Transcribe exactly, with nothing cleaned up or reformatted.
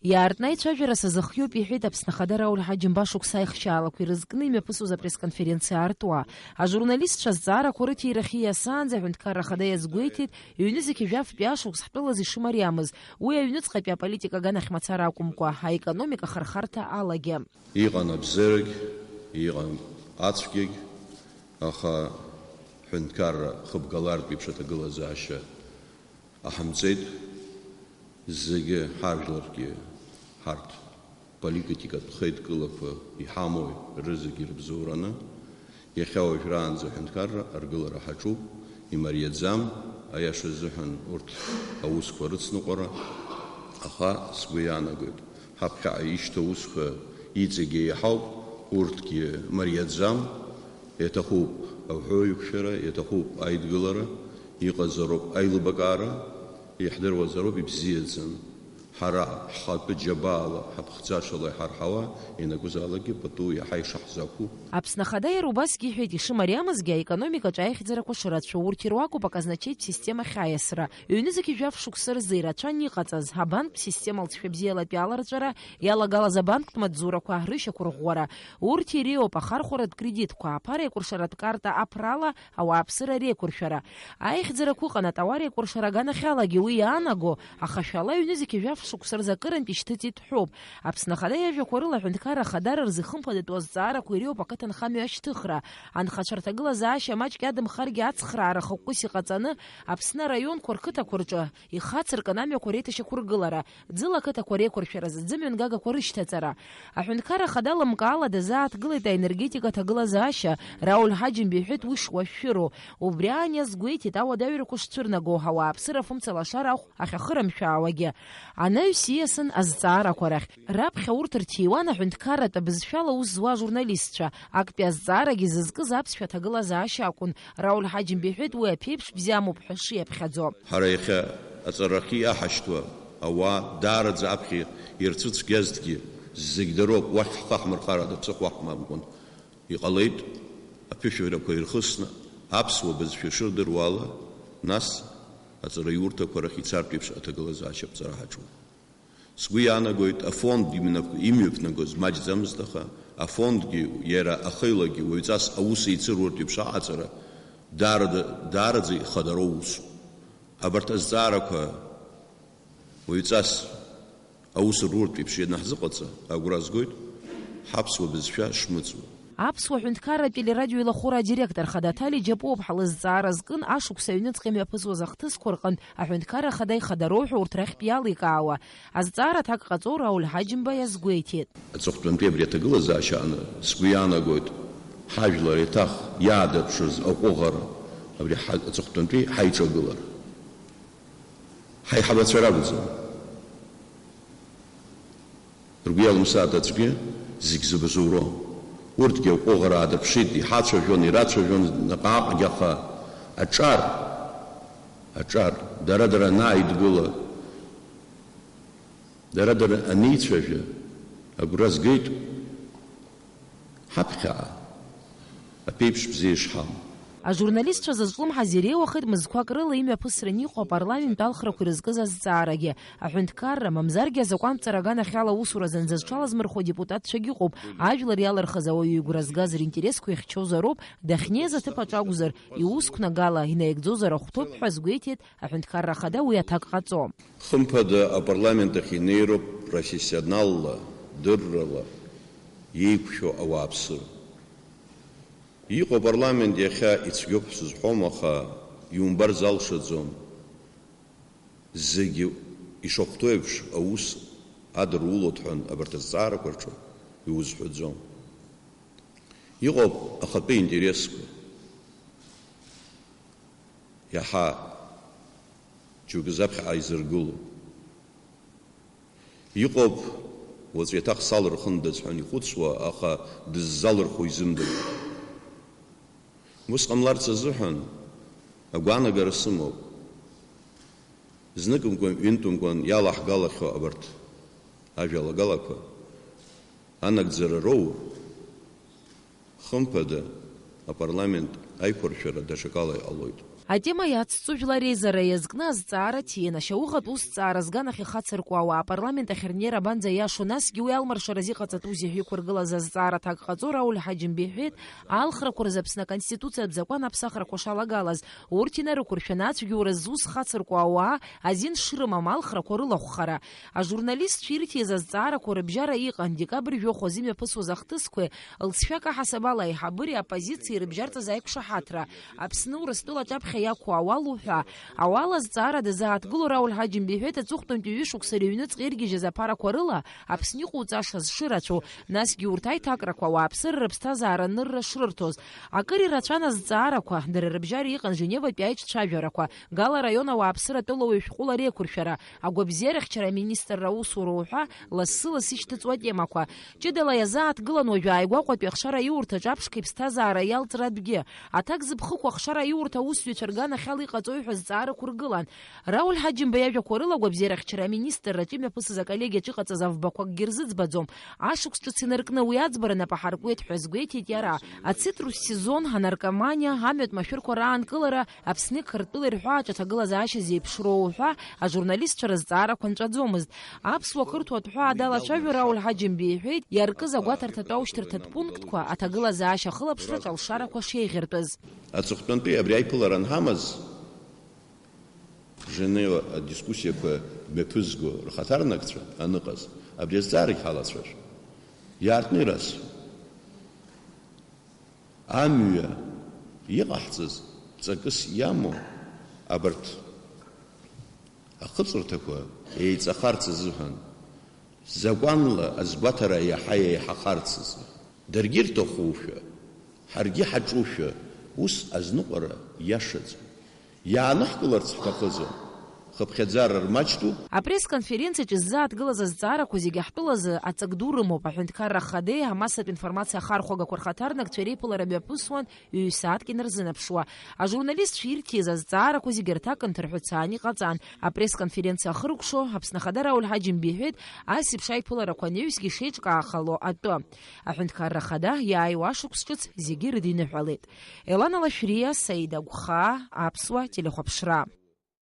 Иаартны аицәажәара сазыхиоуп, иҳәеит Аԥсны Ахада Рауль Ҳаџьымба шықәса аихшьаалақәа ирызкны имҩаԥысуаз апресс-конференциа аартуа. Ажурналистцәа азҵаарақәа рыҭирахьы иасаанӡа аҳәынҭқарра Ахада иазгәеиҭеит, ҩнызқьи жәафтәи ашықәс ҳтәылаз ишымариамыз, уи аҩныҵҟатәи аполитика аганахь мацара акәымкәа, аекономика ахырхарҭа алагьы. Иҟан абзиарагь, иҟан ацәгьагь, аха ҳәынҭқарра хыбгалартә еиԥш аҭагылазаашьа ҟаҳамҵеит. Зегьы ҳажәларгьы ҳарҭ политикатә хеидкылақәа иҳамои рызегьы ирыбзоураны, иахьа уажәраанӡа аҳәынҭқарра аргылара ҳаҿуп, имариаӡам, аиаша азыҳәан урҭ аусқәа рыцныҟәара, аха сгәы иаанагоит, ҳаԥхьаҟа ишьҭоу аусқәа иҵегьы еиҳауп, урҭгьы мариаӡам, иаҭахуп аҳәоуеиқәшәара, иаҭахуп аидгылара, иҟазароуп аилибакаара, иаҳдыруазароуп ибзиаӡаны. Ҳара ҳхатәы џьабаала, ҳаԥхӡашала иҳарҳауа, ианакәызаалакгьы пату иаҳа ишаҳзақәу. Аԥсны Ахада иара убасгьы иҳәеит, ишымариамызгьы аекономикаҿы аихьӡарақәа шырацәоу, урҭ ируакуп аказначеитә системахь аиасра. Ҩнызқьи жәаф шықәса рзы ирацәан иҟаҵаз, абанктә система алҵшәа бзиалатәи аларҵәара, иалагалаз абанктә маҵзурақәа рышьақәырӷәӷәара. Урҭ иреиуоуп ахархәаратә кредитқәа, аԥара еикәыршаратә карта аԥрала ауааԥсыра реиқәыршәара. Аихьӡарақәа ыҟан атауар еикәыршара аганахьалагьы уи иаанаго, аха шәала ҩнызқьи жәаф шықәса рзы акырынтә ишьҭыҵит ҳәоуп. Аԥсны Ахада иажәақәа рыла аҳәынҭқарра ахадара рзы ихымԥадатәу азҵаарақәа иреиуоуп ақыҭанхамҩа ашьҭыхра. Анхацәа рҭагылазаашьа маҷк иадымхаргьы ацхраара хықәкыс иҟаҵаны, Аԥсны араионқәа рқыҭақәа рҿы ихацыркын амҩақәа реиҭашьақәыргылара, ӡыла ақыҭақәа реиқәыршәаразы ӡымҩангагақәа рышьҭаҵара. Аҳәынҭқарра Ахада лымкаала дазааҭгылеит аенергетика аҭагылазаашьа, Рауль Ҳаџьымба иҳәеит уи шуашәшәыроу. Убри аан иазгәеиҭеит ауадаҩрақәа шцәырнаго, ауааԥсыра фымца лашара ахә ахьахырымшәаауагьы. Анаҩс ииасын азҵаарақәа рахь. Раԥхьа урҭ рҭиуан аҳәынҭқарратә абызшәала аус зуа ажурналистцәа. Актәи азҵаарагьы зызкыз аԥсшәа аҭагылазаашьа акәын. Рауль Ҳаџьымба иҳәеит, уи аԥеиԥш бзиа амоуп ҳәа шиаԥхьаӡо. Ҳара иахьа аҵарахьы иаҳашьҭуа ауаа даараӡа аԥхьа ирцәыцәгьазҭгьы, зегь дароуп, уахь ҳхы ҳмырхар ада ԥсыхәа ҳмамкәан. Иҟалеит, аԥышәарақәа ирхысны, аԥсуа бызшәа шырдыруа ала, нас аҵараиурҭақәа рахь ицартә еиԥш аҭагылазаашьа аԥҵара ҳаҿуп. Сгәы иаанагоит, афонд имҩаԥ-, имҩаԥнагоз маҷӡамызт, аха афондгьы иара ахеилагьы уаҩҵас аус еицыруартә еиԥш аҟаҵара даараӡа, даараӡа ихадароу усуп. Абарҭ азҵаарақәа уаҩҵас аус руартә еиԥш ианаҳзыҟаҵа, агәра згоит ҳаԥсуа бызшәа шмыӡуа. Аԥсуа ҳәынҭқарратә телерадио илахәыра адиректор Хадаҭали Џьапуаԥҳа лызҵаара зкын ашықәс аҩныҵҟа имҩаԥысуаз ахҭысқәа рҟынтә аҳәынҭқарра Ахада ихадароу ҳәа урҭ рахьтә иаликаауа. Азҵаара аҭак ҟаҵо Рауль Ҳаџьымба иазгәеиҭеит. Аҵыхәтәантәи абри аҭагылазаашьа аҟны сгәы иаанагоит, ҳажәлар еиҭах иаадырԥшыз аҟәыӷара, абри ҳа-, аҵыхәтәантәи ҳаиҿагылара. Ҳаиҳабацәа ракәӡам. Ргәы иалымсааит аӡәгьы, зегь зыбзоуроу. Урҭгьы аҟәыӷара аадырԥшит, иҳацәажәон, ирацәажәон наҟ-ааҟгьы, аха аҿар, аҿар, дара-дара анааидгыла, дара-дара анеицәажәа, агәра згеит ҳаԥхьаҟа аԥеиԥш бзиа ишҳамоу. Ажурналистцәа зызҿлымҳаз иреиуахеит мызқәак рыла имҩаԥысран иҟоу апарламент алхрақәа ирызкыз азҵаарагьы. Аҳәынҭқарра, мамзаргьы азакәанҭҵара аганахьала аусуразы анзы зҽалазмырхәо адепутатцәагьы ыҟоуп, ажәлар иалырхыз ауаҩы игәра згаз ринтересқәа ихьчозароуп, дахьнеиз аҭыԥ аҿы акәзар, иусқәнагала инаигӡозар ахәҭоуп ҳәа азгәеиҭеит аҳәынҭқарра ахада уи аҭак ҟаҵо. Хымԥада апарламент ахь инеироуп профессионалла, дыррала иеиқәшәо ауааԥсыра. Иҟоу апарламент иахьа ицәгьоуп ҳзызҳәом, аха иумбар залшаӡом. Зегьы ишахәҭоу еиԥш аус адырулоит ҳәа абарҭ азҵаарақәа рҿы иузҳәаӡом. Иҟоуп ахатәы интересқәа. Иаҳа џьоукы заԥхьаҟа изыргыло. Иҟоуп, уаҵәы еиҭах салырхындаз ҳәа ихәыцуа, аха дыззалырхуа изымдыруа. Ус ҟамларц азыҳәан агәаанагара сымоуп. Зныкымкәан, ҩынтәымкәан иалаҳгалахьоу абарҭ ажәалагалақәа анагӡара роур, хымԥада, апарламент аиқәыршәара даҽакала иҟалоит. Атема иацҵо жәлар реизара иазкны азҵаара ҭиин, ашьауӷатә усҭҵаара азганахь ихацыркуа ауаа апарламент ахь рнеира абанӡа иашоу, насгьы уи алмаршараз иҟаҵатәузеи ҳәа иқәыргылаз азҵаара аҭак ҟаҵо Рауль Ҳаџьымба иҳәеит, алхрақәа рзы Аԥсны Аконституциатә закәан аԥсахрақәа шалагалаз, урҭ инарықәыршәаны ацәгьоура зус зхацыркуа ауаа азин шрымам алхрақәа рылахәхара. Ажурналистцәа ирҭиз азҵаарақәа рыбжьара иҟан декабрь жәохә азы имҩаԥысуаз ахҭысқәеи лҵшәак аҳасабала аиҳабыреи аоппозициеи рыбжьарҵаз аиқәшаҳаҭра, Аԥсны Урыстәыла аҿаԥхьа иақәу ауал уҳәа. Ауал азҵаара дазааҭгыло Рауль Ҳаџьымба иҳәеит, аҵыхәтәантәи ҩышықәса рыҩныҵҟа иргьежьыз аԥарақәа рыла Аԥсны иҟоуҵаша зшырацәоу, насгьы урҭ аиҭакрақәа ауааԥсыра рыԥсҭазаара анырра шрырҭоз. Акыр ирацәан азҵаарақәа, дара рыбжьара иҟан Женеватәи аиҿцәажәарақәа, Гала араион ауааԥсыра атәылауаҩ шәҟәыла реиқәыршәара, агәабзиарахьчара аминистрра аусура уҳәа, лассы-лассы ишьҭыҵуа атемақәа. Ҷыдала иазааҭгылан уажәы ааигәа Аҟәатәи ахшара аиурҭаҿ аԥшқа иԥсҭазаара иалҵратәгьы. Аҭак зыԥхықәу ахшара аиурҭа аусзуҩцәа рганахьала иҟаҵои ҳәа зҵаарақәа ргылан. Рауль Ҳаџьымба иажәақәа рыла, агәабзиарахьчара аминистрраҿы имҩаԥысыз аколлегиаҿы иҟаҵаз аӷбақәа акгьы рзыӡбаӡом. Ашықәс ҿыц инаркны уи аӡбара нап аҳаркуеит ҳәа азгәеиҭеит иара. Ацитрус сезон, анаркоманиа, амҩатә машәырқәа раанкылара, Аԥсни Қырҭтәылеи рҳәааҿ аҭагылазаашьа зеиԥшроу уҳәа ажурналистцәа рызҵаарақәа нҵәаӡомызт. Аԥсуа-қырҭуа аҭҳәаа далацәажәо Рауль Ҳаџьымба иҳәеит, иаркыз агәаҭарҭатә аушьҭырҭатә пунктқәа аҭагылазаашьа ахылаԥшраҿ алшарақәа шеиӷьыртәыз. Аҵыхәтәантәи абри аиԥылара анҳамаз, Женева адискуссиақәа мҩаԥызго рхаҭарнакцәа аныҟаз, абри азҵаарагь ҳалацәажәон. Иаартны ирасҳәон. Амҩа иҟаҳҵаз ҵакыс иамоу абарҭ ахыҵырҭақәа еиҵахарц азыҳәан, закәанла азгәаҭара иаҳа еиҳахарц азы. Даргьы ирҭахушәа, ҳаргьы ҳаҿушәа, ус азныҟәара иашаӡам. Иааныҳкыларц ҳҭахызар, хыԥхьаӡара рмаҷтәуп. Апресс-конференциаҿы ззааҭгылаз азҵаарақәа зегьы ҳтәылазы аҵак ду рымоуп, аҳәынҭқарра ахадеи амассатә информациа ахархәагақәа рхаҭарнакцәа реиԥылара мҩаԥысуан ҩ-сааҭк инарзынаԥшуа. Ажурналистцәа ирҭиз азҵаарақәа зегьы рҭак нҭырҳәыцаан иҟаҵан. Апресс-конференциа ахыркәшо Аԥсны Ахада Рауль Ҳаџьымба иҳәеит, ас еиԥш аиԥыларақәа анаҩсгьы ишеиҿкаахало атәы. Аҳәынҭқарра Ахада иааиуа ашықәс ҿыц зегьы ирыдиныҳәалеит. Елана Лашәриа, Саида Гәхаа, Аԥсуа телехәаԥшра.